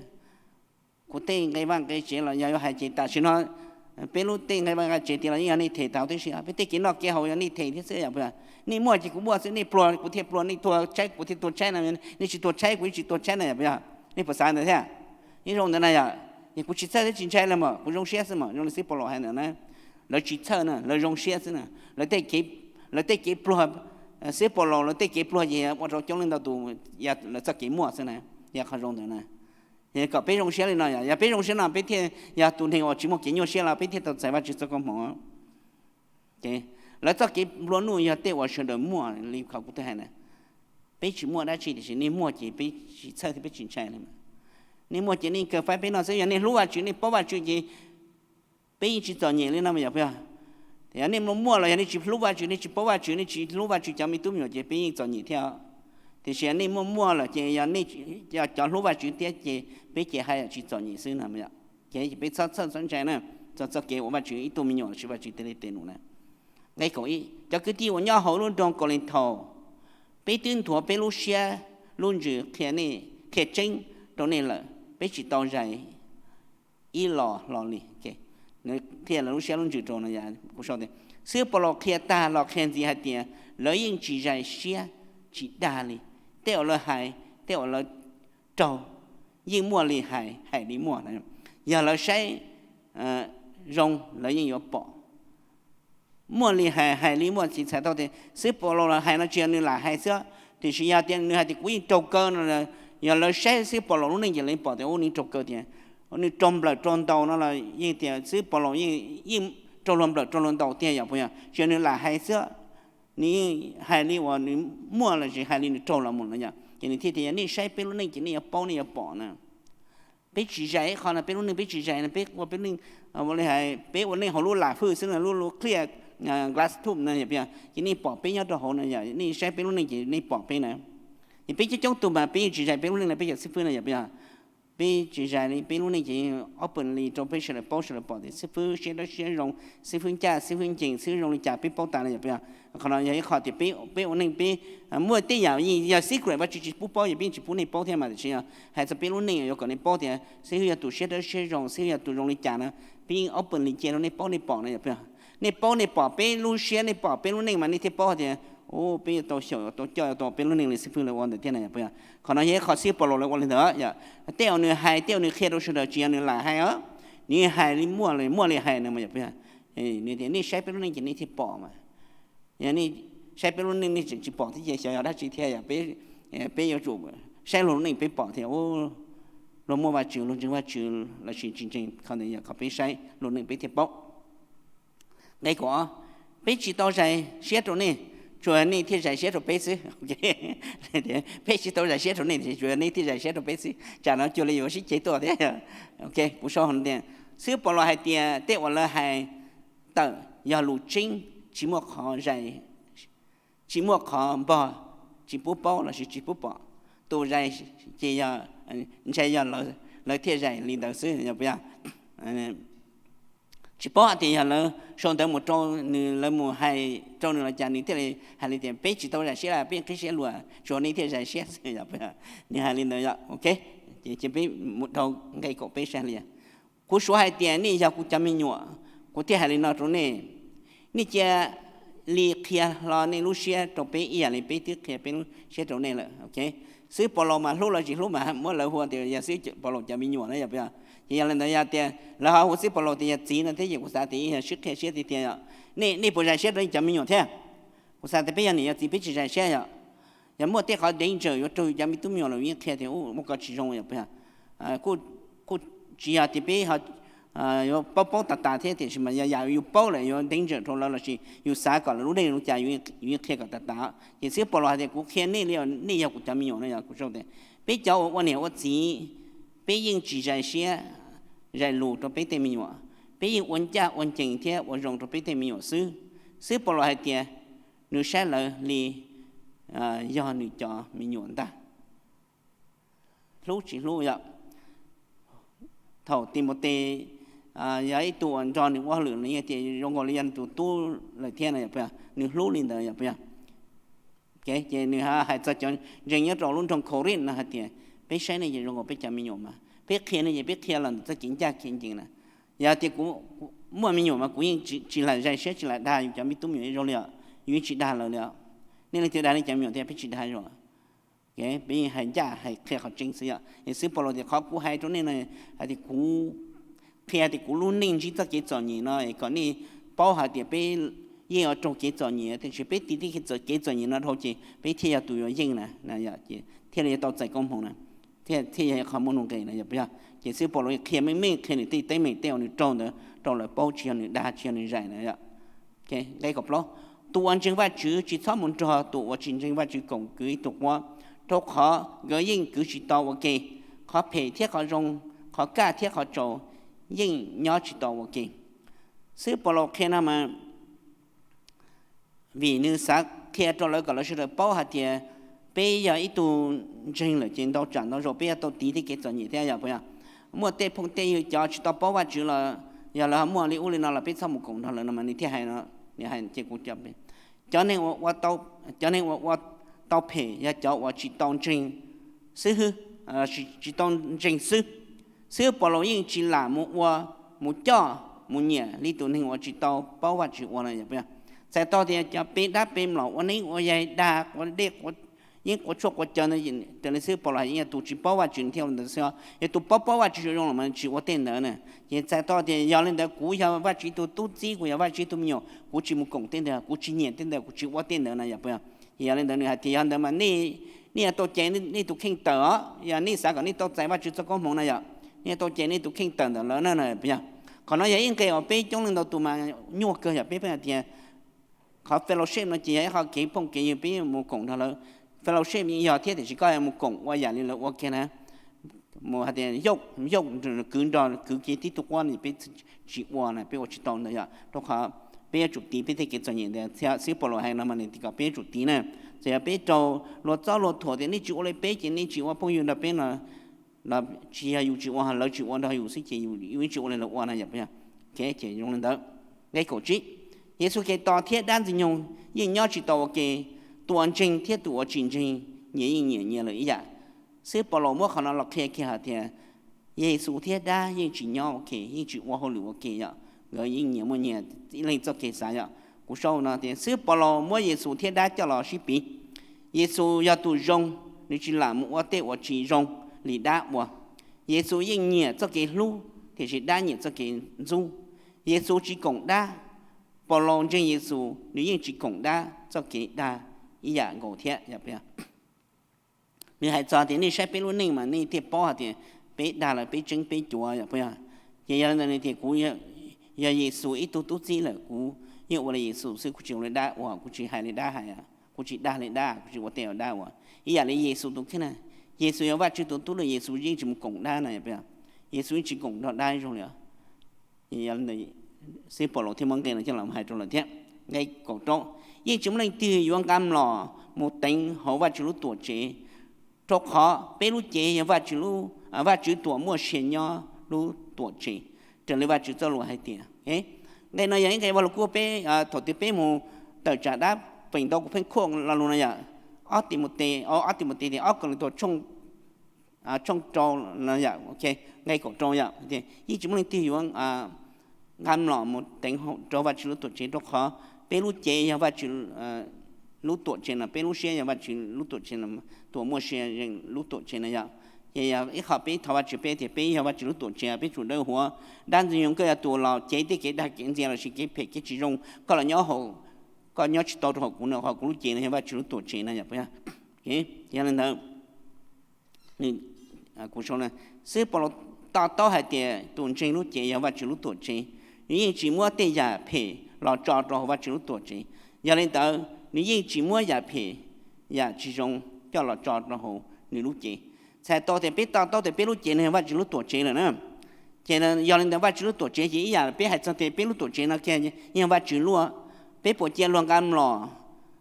Kuv tej nqe vaj nqe tsev los yog yuav hais ces tam sim no peb lub tej nqe vaj nqe tsev tias los yeej yog nej them tau tib si, peb tej kev noj kev haus yog nej them thiab xwb yom, puas yog? Nej muaj ces kuv muaj xwb, nej pluag kuv thiaj pluag, nej tuag tshaib kuv thiaj tuag tshaib no, nej tsis tuag tshaib kuv yeej tsis tuag tshaib no yom, puas yog? Nej puas xav ntawd thiab? Ib zoo ntawd na yom, es kuv tsis txhawj thiab tsis ntshai li mas kuv zoo siab xwb mas zoo li xib Paulus hais ntawd na. Lawv tsis txhawj na, lawv zoo siab xwb na. Lawv tej kev pluag, xib Paulus lawv tej kev pluag ces ua rau coob leej ntau tus, lawv txoj kev muaj xwb na. Yog qhov zoo ntawd na. Kom peb zoo siab li no, yog peb zoo siab no peb thiaj yog tus neeg uas tsis muaj kev nyuaj siab los peb thiaj tau txais Vajtswv txoj koob hmoov. Lawv txoj kev nplua nuj yog tej uas sawv daws muaj li qhov kuv twb hais na. Peb tsis muaj dab tsi tiam sis nej muaj ces peb tsis txhawj thiab peb tsis ntshai li. Nej muaj ces nej kawg faib peb no xwb, yog nej hlub Vajtswv nej paub Vajtswv ces peb yeej tsis txom nyem li no mas yog puas yog? Yog nej muaj los yog nej tsis hlub Vajtswv, nej tsis paub Vajtswv, nej tsis hlub Vajtswv cov me tub me nyuam ces peb yeej txom nyem thiab. Tiam sis yog nej muaj muaj lawm ces yog nej yog cov hlub Vajtswv thiab ces peb ces haj yam tsis txom nyem xwb no. Ces peb txhob txhawj txhob ntshai na, txog txoj kev ua Vajtswv ib tug me nyuam lossis Vajtswv tej li tej num na. Nqe kaum ib, cov kwv tij uas nyob hauv lub nroog Kaulinthaus, peb twb nthuav peb lub siab lub ntsws qhia nej, qhia tseeb rau nej lawm, peb tsis tau zais ib los hlo li. Qhia lawv lub siab lub ntsws rau no, kuv sau tias, xib Paulus qhia tag los qhia ntxiv hais tias lawv yeej tsis zais siab tsis dag li. Tej uas lawv hais, tej uas lawv raug, yeej muaj li hais, hais li muaj. Yog lawv saib zoo, lawv yeej yuav pom. Muaj li hais, hais li muaj, tsis txhais tau tias xib Paulus los hais no tsis yog nws lam hais xwb, tiam sis yog tias nws hais tias kuv yeej raug kaw no, yog lawv saib xib Paulus lub neej ces lawv pom tias ub nws raug kaw tias, nws raug nplawm raug ntaus no los yeej tias xib Paulus yeej raug luag nplawm raug luag ntaus tiag yom puas yog? Tsis yog nws lam hais xwb, nws yeej hais li uas nws muaj lossis hais li nws raug los mus no yom. Ces nws thiaj tias yog nej saib peb lub neej ces nej yuav paub nej yuav pom na. Peb tsis zais ib qho no, peb lub neej peb tsis zais no, peb ua peb neej, ua li hais peb ua neej hauv lub lam hwj xwb no, lub lub qhia glass tube no yog puas yog? Ces nej pom peb nyob rau hauv no yom, nej saib peb lub neej ces nej pom peb na. Ces peb coob coob tus mas peb yeej tsis zais peb lub neej no peb cov xib fwb no yog puas yog? Peb tsis zais li, peb lub neej ces openly rau peb sawv daws paub sawv daws pom tias xib fwb siab dawb siab zoo, xib fwb ncaj xib fwb ncees, xib fwb zoo li cas peb paub tas no yog puas yog? Qhov no yog ib qho tias peb ua neej peb muaj tej yam yog secret Vajtswv tsis pub paub, yog peb yeej tsis pub nej paub thiab mas, tiam sis yog hais txog peb lub neej yuav kom nej paub tias xib fwb yog tus siab dawb siab zoo, xib fwb yog tus zoo li cas no, peb yeej openly cia rau nej paub nej pom no yog puas yog? Nej paub nej pom peb lub siab, nej pom peb lub neej mas nej thiaj paub tias ub peb yuav tau xyaum yuav tau coj yuav tau peb lub neej li xib fwb lawv ua ntawd thiab no yog puas yog? Qhov no yog ib qho xib Paulus lawv ua li ntawd yom. Tej uas nws hais, tej uas nws qhia rau sawv daws tsis yog nws lam hais os, nws hais li muaj li, muaj li hais no mas yog puas yog? Nws tias nej saib peb lub neej ces nej thiaj pom mas. Yog nej saib peb lub neej nej tseem tsis pom thiab ces xyov yog dab tsi thiab yog? Peb yuav tsum saib luag lub neej peb pom tias luag muaj Vajtswv, luag ntseeg Vajtswv lossis tsis ntseeg, qhov ntawd yog qhov peb saib luag neej peb thiaj paub. Nqe kaum ob, peb tsis tau zais siab rau nej, tsuas yog nej thiaj zais siab rau peb xwb. Peb tsis tau zais siab rau nej, tsuas yog nej thiaj zais siab rau peb xwb, tsam no cuag li yuav sib ceg tuaj thiab. Kuv sau tias, xib Paulus hais tias tej uas lawv hais tawm yog lus tseeb, tsis muaj qhov zais, tsis muaj qhov npog, tsis pub paub lossis tsis pub pom. Tus zais ces yog, ntshai yog lawv thiaj zais li ntawd xwb yog puas yog? Tsis paub hais tias yog lawv sau ntawv mus rau nws, lawv mus hais rau nws los cas nws thiaj li hais li tias peb tsis tau zais siab, peb qhib siab luag, tsuas nej thiaj zais siab xwb yog puas yog? Nws hais li ntawd yog ok. Ces peb mus rau nqe kaum peb saib li. Kuv suav hais tias nej yog kuv cov me nyuam, kuv thiaj hais li no rau nej. Nej cia li qhia hlo nej lub siab rau peb ib yam li peb twb qhia peb lub siab rau nej lawm. Xib Paulus mas hlub los tsis hlub mas muab lawv hu tias yog xib Paulus cov me nyuam na yog puas yog? Ces yog li ntawd yog tias lawv ho hu xib Paulus tias yog txiv no thiab ces kuv xav tias yog sib qhia siab tiag tiag yom. Nej puas zais siab rau nej cov me nyuam thiab? Kuv xav tias peb yog niam yog txiv peb tsis zais siab yom. Yog muaj tej qhov danger yuav raug yus cov me tub me nyuam los yeej qhia tias ua ko tsis zoo yog puas yog? Kuj tsis yog tias peb yuav paub paub tas tas thiab, tiam sis mas yog yam yus paub lawm yuav danger rau lawv lossis yus xav kom lawv lub neej zoo li cas yus yeej qhia kom tas tas. Ces xib Paulus hais tias kuv qhia nej li, nej yog kuv cov me nyuam no yog kuv sau tias peb cov uas ua niam ua txiv, peb yeej tsis zais siab zais lus rau peb tej me nyuam, peb yeej ua ncaj ua ncees thiab ua zoo rau peb tej me nyuam xwb. Xib Paulus hais tias nws saib lawv li yog nws cov me nyuam ntag. Hlub tsis hlub yom. Thaum Timautes yog ib tug uas nrog nws ua hauj lwm no tias zoo nkaus li yog nws tus tub lawm thiab no yog puas yog? Nws hlub li ntawd yog puas yog? Ces nws hais txog cov ntseeg nyob rau lub nroog Corinth no hais tias peb saib nej ces zoo nkaus peb cov me nyuam mas peb qhia nej ces peb qhia los ntawm txoj kev ncaj kev ncees na. Yog tias kuv muaj me nyuam mas kuv yeej tsis lam zais siab tsis lam dag yus cov me tub me nyuam zoo li os, yus yeej tsis dag lawv li os. Nej leej twg dag nej cov me nyuam thiab? Peb tsis dag yus. Peb hais ncaj hais qhia qhov tseeb xwb yom. Es xib Paulus tias qhov kuv hais rau nej no hais tias kuv qhia tias kuv lub neej ntsib txoj kev txom nyem no es kom nej paub hais tias peb yeej yuav raug kev txom nyem, tiam sis peb tiv tib kev txom nyem no dhau ces peb thiaj yog tus yuav yeej na, thiaj li yuav tau txais koob hmoov na, thiaj yog qhov muaj nuj nqis na yog puas yog? Ces xib Paulus qhia meej meej qhia nws tej teeb meem tej uas nws raug ntawd rau lawv paub, tsis yog nws dag tsis yog nws zais na. Nqe kaum plaub, tus uas ntseeg Vajtswv tsis txhob mus nrog tus uas tsis ntseeg Vajtswv koom kwv ib tug quab, rau qhov nkawd yeej kwv tsis tau ua ke. Qhov phem thiab qhov zoo, qhov kaj thiab qhov tsaus yeej nyob tsis tau ua ke. Xib Paulus qhia no mas vim nws xav qhia rau lawv kom lawv sawv daws paub hais tias peb yog ib tug ntseeg lawm ces ntau tsam ntau zaus peb yuav tau tiv tej kev txom nyem thiab yog puas yog? Muaj tej phooj tej ywg cov tsis tau paub Vajtswv los yog lawv ho muaj li ub li no los peb txhob mus koom nrog lawv no mas nws thiaj hais no, nws hais ces kuv cov neeg ua, cov neeg uas ua tau phem yog cov uas tsis tau ntseeg xwb, tsis tau ntseeg xwb. Xib Paulus yeej tsis lam mus ua, mus coj, mus nyiam li tus neeg uas tsis tau paub Vajtswv ua no yog puas yog? Txhais tau tias cov pe dab pe mlom ua neeb ua yaig dag quav dej, yeeb quav tshuaj quav cawv ntawd, raws li xib Paulus hais yeej yog tus tsis paub Vajtswv thiaj ua li ntawd xwb. Yog tus paub paub Vajtswv zoo zoo los mas tsis ua tej ntawd na. Ces txhais tau tias yog li ntawd kuv yog Vajtswv ib tug tub txib, kuv yog Vajtswv ib tug me nyuam, kuv tsis mus koom tej ntawd, kuv tsis nyiam tej ntawd, kuv tsis ua tej ntawd na yog puas yog? Ces yog li ntawd nws hais tias yog ntawd mas nej, nej yuav tau cais nej tus kheej tawm os, yog nej xav kom nej tau txais Vajtswv txoj koob hmoov na yom, nej yuav tau cais nej tus kheej tawm ntawm lawv na puas yog? Qhov no yog ib nqe uas peb coob leej ntau tus mas nyuaj kawg yom, peb pheej hais tias qhov fellowship no ces yog ib qho kev phooj kev ywg peb mus koom nrog lawv. Fellowship yeej yog thiab tiam sis koj yuav mus koom ua yam li lawv ua kiag na, mus hais tias yauj, kwv nrog kwv kev tib tug quab no peb tsis ua na, peb ua tsis tau ntawd yom, rau qhov peb yuav tsum tiv peb tej kev txom nyem ntawd. Xib Paulus hais no mas nws tias kom peb yuav tsum tiv na. Txawm yog peb raug luag txob luag thuam tias nej tsis ua li peb ces nej tsis ua phooj ywg nrog peb no, tsis yog yus tsis ua, lawv tsis ua nrog yus xwb ces yus yeej tsis ua li lawv ua na yom puas yog? Ces zoo li ntawd. Nqe kaum tsib, Yexus Khetos thiab dab Ntxwg Nyoog yeej nyob tsis tau ua ke, tus uas ntseeg thiab tus uas tsis ntseeg nyias yeej nyiam nyias lawm ib yam. Xib Paulus muab qhov no los qhia kiag hais tias Yexus thiab dab yeej tsis nyob ua ke, yeej tsis ua hauj lwm ua ke yom, nkawd yeej nyias muaj nyias ib leeg txoj kev xav yom. Kuv sau no tias xib Paulus muab Yexus thiab dab coj los sib piv. Yexus yog tus zoo, nws tsis lam mus ua tej uas tsis zoo li dab ua. Yexus yeej nyiam txoj kev hlub, tiam sis dab nyiam txoj kev ntxub. Yexus tsis koom dab. Paulus ntseeg Yexus, nws yeej tsis koom dab txoj kev dag ib yam nkaus thiab. Nws hais txog tias nej saib peb lub neej mas nej thiaj paub hais tias peb dag lawm, peb tseeb peb cuav yom puas yog? Ces yog li ntawd nws tias kuv yog Yexus ib tug tub txib lawm, kuv yeej ua li Yexus xwb, kuv tsis ua li dab ua, kuv tsis hais li dab hais, kuv tsis dag li dab, kuv tsis ua tej uas dab ua. Ib yam li Yexus tus kheej na, Yexus yog Vajtswv tus tub lawm, Yexus yeej tsis mus koom dab na yom puas yog? Yexus yeej tsis koom nrog dab zoo li os. Xib Paulus thiaj muab nqe no coj los hais rau lawv thiab. Nqe kaum rau, yeej tsis muaj leej twg yuav nqa mlom mus teev hauv Vajtswv lub Tuamtsev, rau qhov peb lub cev yog Vajtswv Tuam muaj sia nyob lub Tuamtsev, raws li Vajtswv txoj lus hais tias. Nqe no yog ib nqe Vaj Lug Kub peb, thaum twg peb mus tawm tsam dab feem ntau kuv pheej quote lo lus no yom, ob Timautes, ob Timautes tias ob Kauleethaus tshooj rau, nqe kaum rau yom, yeej tsis muaj leej twg yuav nqa mlom mus teev rau Vajtswv lub Tuamtsev, rau qhov peb lub cev yog Vajtswv lub Tuamtsev no, peb lub siab yog Vajtswv lub Tuamtsev, Tuam muaj sia lub Tuamtsev no yom. Ces yog ib qho peb thov Vajtswv, peb tias peb yog Vajtswv lub Tuamtsev, peb tsum dawb huv. Dab Ntxwg Nyoog koj yog tus los cev tej kev dag kev ntxias lossis kev phem kev tsis zoo, koj los nyob hauv, koj nyob tsis tau rau hauv kuv no, hauv kuv lub cev no yog Vajtswv lub Tuamtsev no yom. Yog li ntawd, kuv sau, Xib Paulus to taub hais tias tus ntseeg lub cev yog Vajtswv lub Tuamtsev, nws yeej tsis muab tej yam phem los tso rau hauv Vajtswv lub Tuamtsev. Yog li ntawd nws yeej tsis muab yam phem, yam tsis zoo coj los tso rau hauv nws lub cev. Txhais tau tias peb to taub tias peb lub cev no yog Vajtswv lub Tuamtsev lawm na. Ces yog li ntawd Vajtswv lub Tuamtsev ces ib yam peb hais txog tias peb lub Tuamtsev no kiag yog Vajtswv lub, peb puas cia luag nqa mlom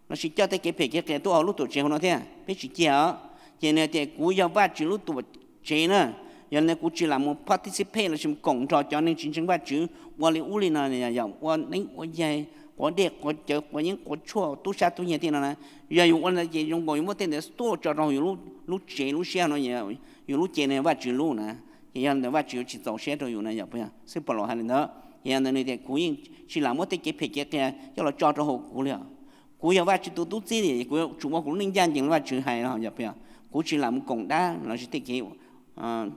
lossis coj tej kev phem kev qias tuaj hauv lub Tuamtsev hauv no thiab? Peb tsis cia os. Ces nws tias kuv yog Vajtswv lub Tuamtsev na, yog li ntawd kuv tsis lam mus participate lossis mus koom nrog cov neeg tsis ntseeg Vajtswv ua li ub li no, yog ua neeb ua yaig, quav dej quav cawv, quav yeeb quav tshuaj, tub sab tub nyiag tej no na. Yog yus ua li ntawd ces zoo nkaus yus muab tej ntawd tuaj tso rau yus lub tsev lub siab no, yus lub cev no Vajtswv lub na. Ces yog li ntawd Vajtswv yuav tsis txaus siab rau yus na yom. Xib Paulus hais li ntawd, ces yog ntawd nws tias kuv yeej tsis lam muab tej kev phem kev qias coj los tso rau hauv kuv li os. Kuv yog Vajtswv tus tub txib, kuv yuav tsum ua kuv lub neej ncaj ncees li Vajtswv hais no, yog puas yog? Kuv tsis lam mus koom dab lossis tej kev,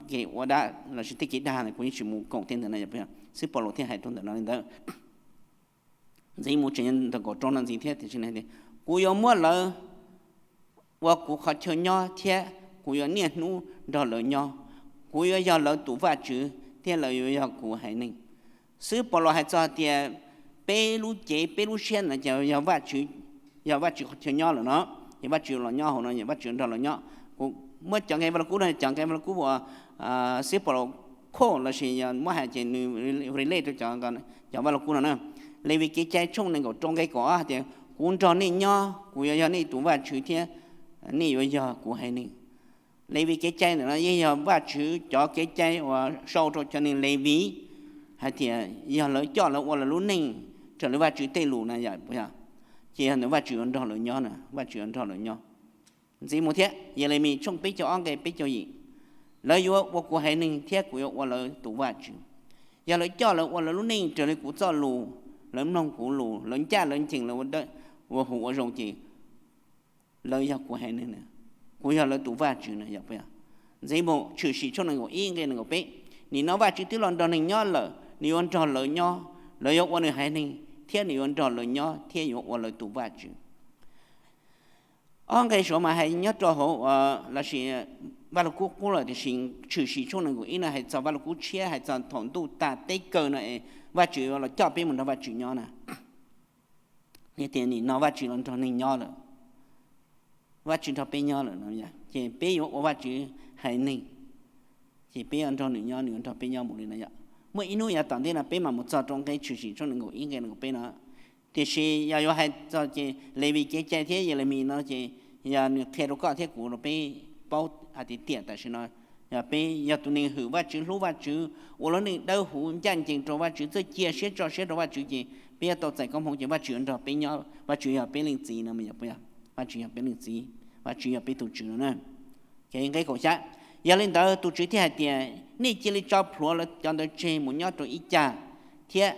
kev ua dab lossis tej kev dag, kuv yeej tsis mus koom tej ntawd no, yog puas yog? Xib Paulus thiaj hais rau ntawm no li ntawd. Ntxiv mus tseem ntawm kaum rau no ntxiv thiab, tiam sis tias, kuv yuav muab lawv ua kuv qhov chaw nyob thiab kuv yuav niaj hnub nrog lawv nyob. Kuv yuav yog lawv tus Vajtswv thiab lawv yuav yog kuv haiv neeg. Xib Paulus hais txog tias peb lub cev peb lub siab no ces yog Vajtswv, yog Vajtswv qhov chaw nyob lawm no, ces Vajtswv los nyob hauv no, Vajtswv nrog lawv nyob. Kuv muab cov nqe Vaj Lug Kub no, cov nqe Vaj Lug Kub uas Xib Paulus quote lossis yog muab hais ces nws relate rau cov, cov Vaj Lug Kub no na. Levis Kev Cai tshooj nees nkaum rau nqe kaum ob hais tias, kuv nrog nej nyob, kuv yuav yog nej tus Vajtswv thiab nej yuav yog kuv haiv neeg. Levis Kev Cai ntawm no yeej yog Vajtswv cov kev cai uas sau rau cov neeg Levis hais tias yog lawv coj lawv ua lawv lub neej raws li Vajtswv tej lus na, yog puas yog? Ces yog ntawd Vajtswv yuav nrog lawv nyob na, Vajtswv yuav nrog lawv nyob. Ntxiv mus thiab, Yelemis tshooj peb caug ob nqe peb caug yim, lawv yuav ua kuv haiv neeg thiab kuv yuav ua lawv tus Vajtswv. Yog lawv coj lawv ua lawv lub neej raws li kuv txoj lus, lawv mloog kuv lus, lawv ncaj lawv ncees, lawv ua huv ua zoo ces lawv yog kuv haiv neeg, kuv yog lawv tus Vajtswv na, yog puas yog? Ntxiv mus Tshwm Sim tshooj nees nkaum ib nqe nees nkaum peb, nim no Vajtswv twb los nrog neeg nyob lawm, nws yuav nrog lawv nyob, lawv yuav ua nws haiv neeg thiab nws yuav nrog lawv nyob thiab yuav ua lawv tus Vajtswv. Ob nqe saud mas hais nyob rau hauv lossis Vaj Lug Kub qub lawm, tiam sis Tshwm Sim tshooj nees nkaum ib no hais txog Vaj Lug Kub tshiab, hais txog thaum ntuj tag teb kawg no es Vajtswv yuav los coj peb mus nrog Vajtswv nyob na. Tias nim no Vajtswv los nrog neeg nyob lawm, Vajtswv nrog peb nyob lawm no, ces peb yuav ua Vajtswv haiv neeg, ces peb yuav nrog nws nyob, nws yuav nrog peb nyob mus li no yom. Muaj ib hnub yav tom ntej no peb mam mus txog rau nqe Tshwm Sim tshooj nees nkaum ib nqe nees nkaum peb no. Tiam sis yog yuav hais txog ces Levis Kev Cai thiab Yelemis no ces yog nws qhia rau koj thiab kuv rau peb paub hais tias tiam tam sim no yog peb yog tus neeg hwm Vajtswv, hlub Vajtswv, ua lub neej dawb huv ncaj ncees rau Vajtswv, txawj cia siab tso siab rau Vajtswv ces peb yuav tau txais koob hmoov ces Vajtswv yuav nrog peb nyob, Vajtswv yog peb leej txiv no, yog puas yog? Vajtswv yog peb leej txiv, Vajtswv yog peb tus Tswv no na. Nqe kaum xya, yog li ntawd tus Tswv thiaj hais tias, nej cia li tso plhuav lawv cov ntawd tseg mus nyob rau ib cag, thiab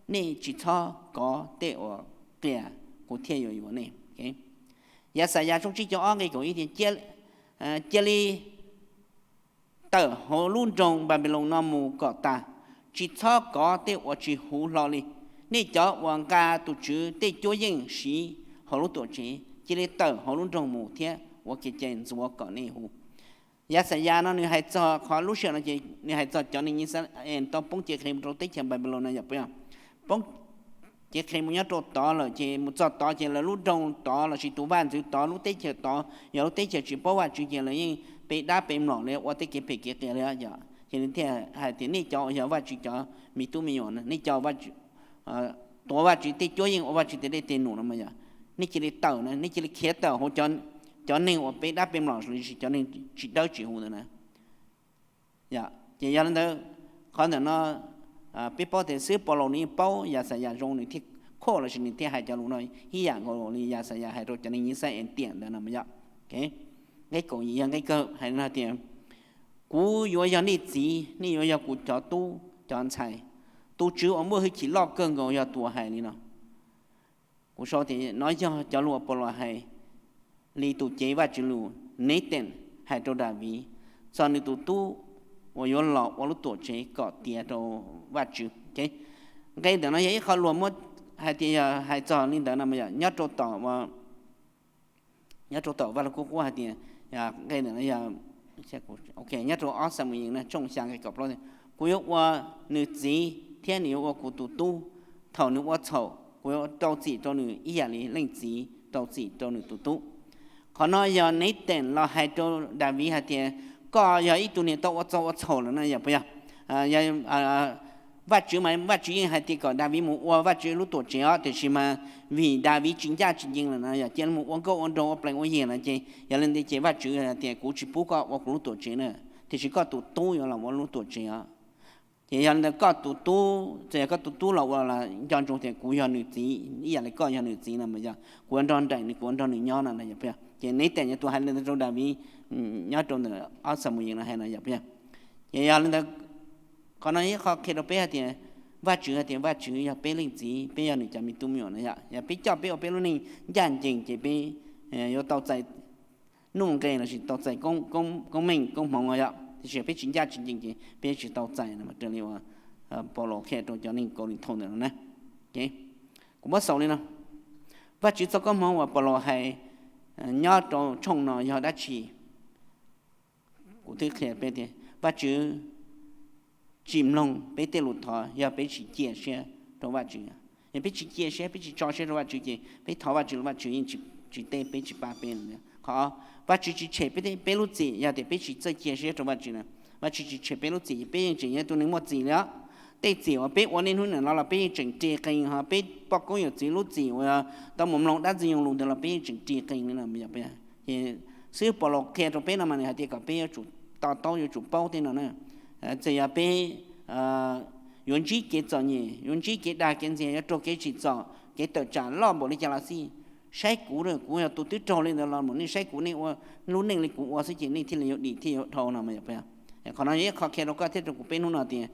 nej tsis txhob kov tej uas qias, kuv thiaj yuav yuav nej. Yaxayas tshooj tsib caug ob nqe kaum ib tias, cia li tawm hauv lub nroog Npanpiloos no mus kom tas, tsis txhob kov tej uas tsis huv hlo li. Nej cov uas nqa tus Tswv tej cuab yeej siv hauv lub tuam tsev, cia li tawm hauv lub nroog mus thiab ua kev cai ntxuav kom nej huv. Yaxayas no nws hais txog qhov lub sij hawm no ces nws hais txog cov neeg Yixalayees tau poob cev qhev mus rau teb chaws Npanpiloos no, yog puas yog? Poob cev qhev mus nyob rau tod lawm ces mus txog tod ces lawv lub nroog tod lossis tus vaj ntxwv tod, lub teb chaws tod yog lub teb chaws tsis paub Vajtswv ces lawv yeej pe dab pe mlom li, ua tej kev phem kev qias li. Ces nws thiaj hais tias, nej cov uas yog Vajtswv cov me tub me nyuam, nej cov tuav Vajtswv tej cuab yeej, ua Vajtswv tej dej tej num no mas yog, nej cia li tawm na, nej cia li khiav tawm hauv cov neeg uas pe dab pe mlom lossis cov neeg tsis dawb tsis huv ntawd na. Ces yog li ntawd, qhov ntawm no peb paub tias xib hwb Paulus nws yeej paub Yaxayas zoo, nws thiaj quote lossis nws thiaj hais cov lus no ib yam nkaus li Yaxayas hais rau cov neeg Yixalayees tiam ntawd no mas yog. Nqe kaum yim yog nqe kawg hais no tias, kuv yuav yog nej txiv, nej yuav yog kuv cov tub cov ntxhais. Tus Tswv uas muaj hwj chim loj kawg nkaus yog tus uas hais li no. Kuv sau tias no yog cov lus uas Paulus hais li tus cev Vajtswv lus, Nathan, hais rau Daviv txog nws tus tub uas yuav los ua lub tuam tsev kom tiav rau Vajtswv. Nqe ntawm no yog ib qho luag muab hais tias yog hais txog li ntawd no mas yog nyob rau tom, nyob rau tom Vaj Lug Kub qub hais tias, nqe ntawm no yog, nyob rau ob Xamuyees tshooj xya nqe kaum plaub tias, kuv yuav ua nws txiv thiab nws yuav ua kuv tus tub. Thaum nws ua txhaum, kuv yuav rau txim rau nws ib yam li leej txiv rau txim rau nws tus tub. Qhov no yog Nathan los hais rau Daviv hais tias, koj yog ib tug niag tau ua txaug ua txhaum lawm no, yog puas yog? Vajtswv mas Vajtswv yeej hais tias kom Daviv mus ua Vajtswv lub tuam tsev os, tiam sis mas vim Daviv tsis ncaj tsis ncees lawm no yog cia li mus ua nkauj ua nraug ua plees ua yias lawm ces yog li ntawd ces Vajtswv tias kuv tsis pub koj ua kuv lub tuam tsev na, tiam sis koj tus tub yuav los ua lub tuam tsev os. Ces yog li ntawd koj tus tub, txawm yog koj tus tub los ua los nco ntsoov tias kuv yog nws txiv ib yam li koj yog nws txiv no mas yog kuv yuav nrog nraim nws, kuv yuav nrog nws nyob no, yog puas yog? Ces Nathan yog tus hais li ntawd rau Daviv nyob rau ntawm ob Xamuyees no hais no, yog puas yog? Ces yog li ntawd, qhov no ib qho qhia rau peb hais tias Vajtswv hais tias Vajtswv yog peb leej txiv, peb yog nws cov me tub me nyuam no yom. Yog peb coj peb ua peb lub neej ncaj ncees ces peb yuav tau txais nuj nqe lossis tau txais koob meej koob hmoov no yom. Tiam sis peb tsis ncaj tsis ncees ces peb tsis tau txais no, raws li uas Paulus qhia rau cov neeg Kauleethaus ntawm no na. Kuv muab xaus li no, Vajtswv txoj koob hmoov uas Paulus hais nyob rau tshooj no yog dab tsi? Kuv twb qhia peb tias Vajtswv tsis mloog peb tej lus thov yog peb tsis cia siab rau Vajtswv. Yog peb tsis cia siab, peb tsis tso siab rau Vajtswv ces peb thov Vajtswv los Vajtswv yeej tsis teb peb, tsis pab peb. Qhov Vajtswv tsis tshem peb, peb lub txim yog tias peb tsis txawj cia siab rau Vajtswv na. Vajtswv tsis tshem peb lub txim ces peb yeej tseem yog tus neeg muaj txim li os. Tej txim uas peb ua niaj hnub niam no los peb yeej tseem ris qees, ho peb poj koob yawm txiv lub txim uas tau mus mloog dab ntxwg nyoog lus ntawd los peb yeej tseem ris qees li no. Xib hwb Paulus qhia rau peb no mas nws hais tias kom peb yuav tsum to taub, yuav tsum paub tej no na. Txawm yog peb yuav ntsib kev txom nyem, yuav ntsib kev dag kev ntxias, yuav raug kev tsim txom, kev tawm tsam loj npaum li cas los xij, saib kuv, kuv yog tus twb raug li ntawd los mas nej saib kuv, nej ua lub neej li kuv ua xwb ces nej thiaj li yuav dim thiaj yuav dhau no. Qhov no yog ib qho qhia rau koj thiab rau kuv peb hnub no tias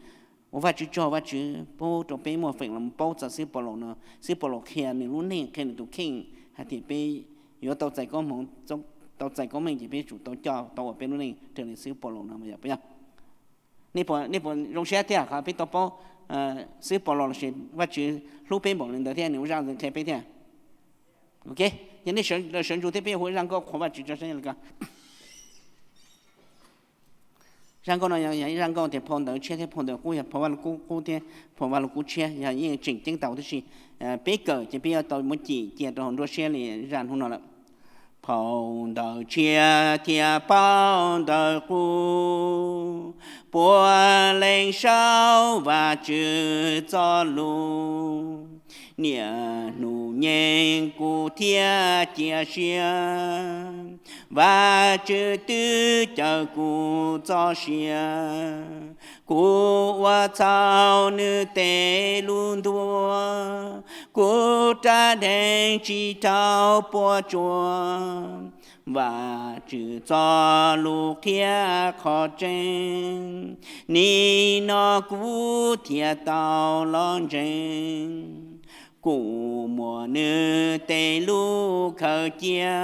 ua Vajtswv tsaug, Vajtswv pub rau peb muaj feem los paub txog xib hwb Paulus no. Xib hwb Paulus qhia nws lub neej, qhia nws tus kheej hais tias peb yuav tau txais koob hmoov, tau txais koob meej ces peb yuav tsum tau coj tau ua peb lub neej raws li xib hwb Paulus no yog puas yog? Nej puas zoo siab thiab qhov peb tau paub xib hwb Paulus lossis Vajtswv hlub peb npaum li ntawd thiab nws ua zaj ntawd qhia peb thiab? Ok, yog nej sawv ntsug thiab peb yuav hu zaj nkauj qhuas Vajtswv tso saib li ko. Zaj nkauj no yog ib zaj nkauj tias phau ntawv tshiab thiab phau ntawv qub, yog phau Vaj Lug Kub qub thiab phau Vaj Lug Kub tshiab, yog yeej tseem ceeb tau tib si. Peb kawm ces peb yuav tau muab cim cia rau hauv nruab siab li zaj hnub no lawm. Phau ntawv tshiab thiab phau ntawv qub puav leej sau Vajtswv txoj lus. Niaj hnub nyeem kuv thiaj cia siab, Vajtswv twb cawm kuv txoj sia. Kuv ua txhaum nws tej lus ntuas, kuv rab dheev tsis raug puas tsuaj. Vajtswv txoj lus qhia qhov tseeb, nim no kuv thiaj tau los ntseeg. Kuv muab nws tej lus khaws cia,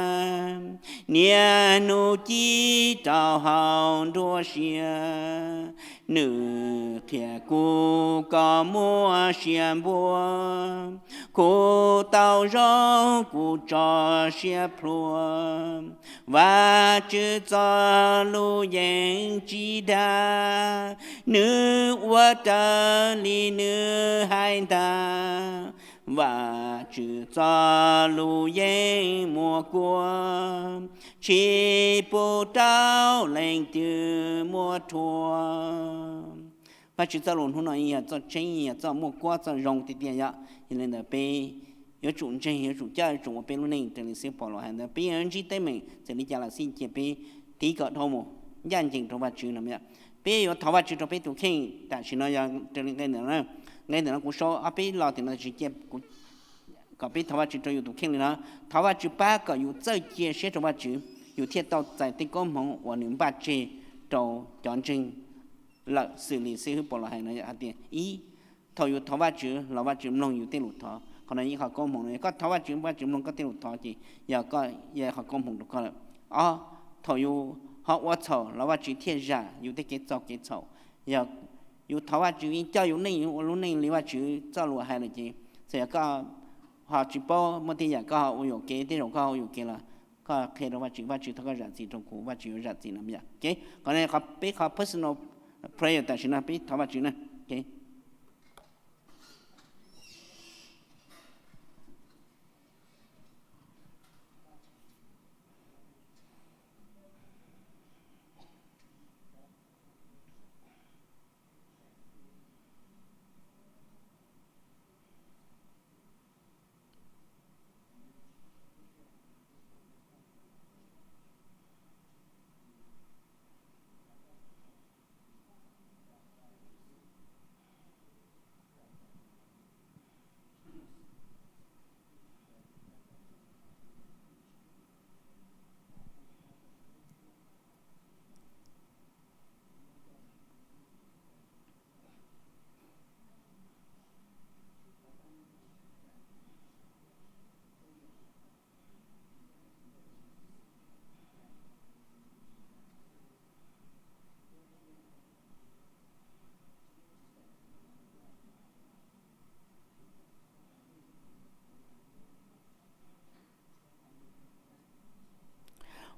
niaj hnub cim rau hauv nruab siab. Nws qhia kuv kom muaj sia npuab, kuv tau zoo kuv tso siab plhuav. Vajtswv txoj lus yeej tsis dag, nws ua raws li nws hais ntag. Vajtswv txoj lus yeej muaj kuab, tsis pub rau leej twg muab rhuav. Vajtswv txoj lus hnub no yog txoj tseeb, yog txoj muaj kuab, txoj zoo tiag tiag yom. Yog li ntawd peb yuav tsum ntseeg, yuav tsum coj, yuav tsum ua peb lub neej raws li xib hwb Paulus hais ntawd. Peb yuav ntsib teeb meem txawm li cas los xij cia peb tiv kom dhau mus, ncaj ncees rau Vajtswv no. Peb yuav thov Vajtswv rau peb tus kheej, tam sim no yog raws li nqe ntawm no, nqe ntawm no kuv sau ob peb lo tim no tam sis cia kuv kom peb thov Vajtswv rau yus tus kheej li no. Thov Vajtswv pab kom yus txawj cia siab rau Vajtswv, yus thiaj tau txais tej koob hmoov uas nws npaj tseg rau cov ntseeg lawm, xws li xib hwb Paulus hais no hais tias, ib, thaum yus thov Vajtswv los Vajtswv mloog yus tej lus thov, qhov no yog ib qho koob hmoov no. Yog koj thov Vajtswv, Vajtswv mloog koj tej lus thov ces yog koj, yog qhov koob hmoov rau koj lawm. Ob, thaum yus ho ua txhaum los Vajtswv thiaj zam yus tej kev txaug kev txhaum. Yog yus thov Vajtswv yeej coj yus neej, yus ua lub neej li Vajtswv txoj lus hais lawm ces txawm yog koj ho tsis paub, muaj tej yam koj ho ua yuam kev, tej zaum koj ho ua yuam kev los koj qhia rau Vajtswv, Vajtswv thov koj zam txim rau kuv, Vajtswv yuav zam txim no. Qhov no qhov peb qhov personal prayer tam sim no peb thov Vajtswv na.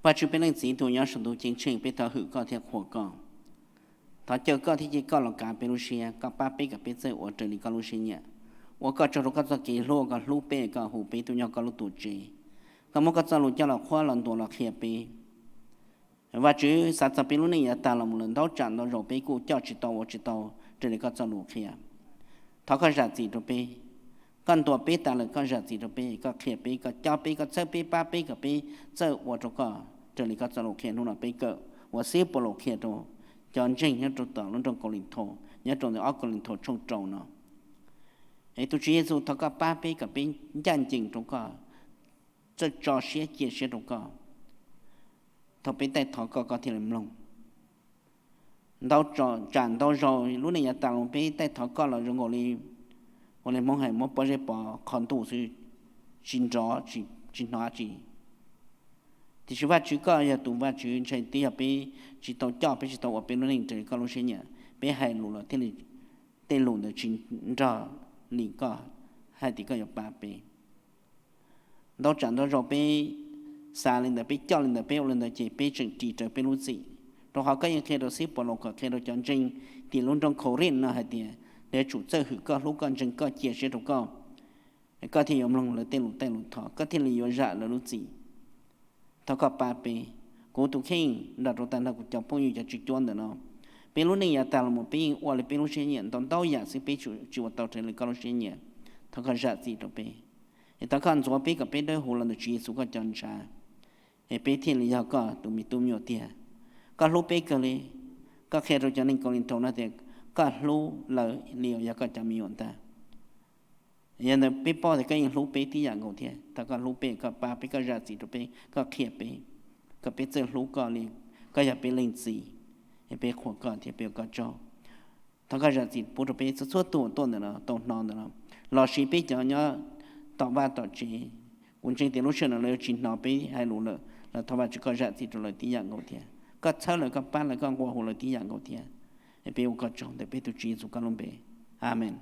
Vajtswv peb Leej Txiv tus nyob saum ntuj ceeb tsheej, peb thov hwm koj thiab qhuas koj. Thov caw koj thiab cia koj los kav peb lub siab, koj pab peb kom peb txawj ua raws li koj lub siab nyiam, ua koj tsaug rau koj txoj kev hlub, koj hlub peb, koj hu peb tuaj nyob koj lub tuam tsev. Koj muab koj txoj lus coj los qhuab los ntuas los qhia peb. Vajtswv, xav txog peb lub neej yav tag los mus lawm, ntau tsam ntau zaus peb kuj coj tsis tau ua tsis tau raws li koj txoj lus qhia. Thov koj zam txim rau peb. Koj ntuas peb tas lawm, koj zam txim rau peb, koj qhia peb, koj coj peb, koj txhawb peb, pab peb kom peb txawj ua rau koj raws li koj txoj lus qhia. Hnub no peb kawm uas xib Paulus qhia rau cov ntseeg nyob rau tom lub nroog Kaulinthaus, nyob rau ntawm ob Kaulinthaus tshooj rau no. Es tus Tswv Yexus, thov koj pab peb kom peb ncaj ncees rau koj, txawj tso siab cia siab rau koj. Thaum peb taij thov koj, koj thiaj li mloog. Ntau tsam ntau zaus lub neej yav tas los peb taij thov koj los zoo nkaus li, ua li Hmoob hais, muab pob zeb pov qhov ntuj xwb, tsis nrov, tsis hnov dab tsi. Tiam sis Vajtswv, koj yog tus Vajtswv, ntshai twb yog peb tsis tau coj, peb tsis tau ua peb lub neej raws li koj lub siab nyiam, peb hais lus los thiaj li tej lus ntawd tsis nrog li koj hais tias koj yuav pab peb. Ntau tsam ntau zaus peb xav li ntawd, peb coj li ntawd, peb ua li ntawd ces peb tseem ris raws peb lub txim, rau qhov koj yeej qhia rau xib Paulus kom qhia rau cov ntseeg tim lub nroog Kauleej no hais tias lawv yuav tsum txawj hwm koj, hlub koj, ntseeg koj, cia siab rau koj, koj thiaj yuav mloog lawv tej lus taij lus thov, koj thiaj li yuav zam lawv lub txim. Thov koj pab peb. Kuv tus kheej nrog rau tag nrho kuv cov phooj ywg cov tswv cuab ntawm no, peb lub neej yav tag los mus peb yeej ua li peb lub siab nyiam ntau ntau yam xwb, peb tsis ua tau raws li koj lub siab nyiam. Thov koj zam txim rau peb, es thov koj ntxuav peb kom peb dawb huv los ntawm Tswv Yexus koj cov ntshav, es peb thiaj li yog koj tus me tub me nyuam tiag. Koj hlub peb kawg li. Koj qhia rau cov neeg Kauleethaus no tias koj hlub lawv li uas yog koj cov me nyuam ntag. Yog ntawd peb paub tias koj yeej hlub peb tib yam nkaus thiab. Thov koj hlub peb, koj pab peb, koj zam txim rau peb, koj qhia peb, kom peb txawj hlub koj li koj yog peb Leej Txiv, es peb qhuas koj thiab peb ua koj tsaug. Thov koj zam txim pub rau peb txhua txhua tus tuaj ntawm no, tau hnov ntawm no, los sis peb cov nyob tom vaj tom tsev. Kuv ntseeg tias lub sij hawm no lawv yuav tsis hnov peb hais lus lawm los thov Vajtswv koj zam txim rau lawv tib yam nkaus thiab. Koj txhawb lawv, koj pab lawv, koj nqua hu lawv tib yam nkaus thiab. Es peb ua koj tsaug ntawm peb tus Tswv Yexus koj lub npe. Amees.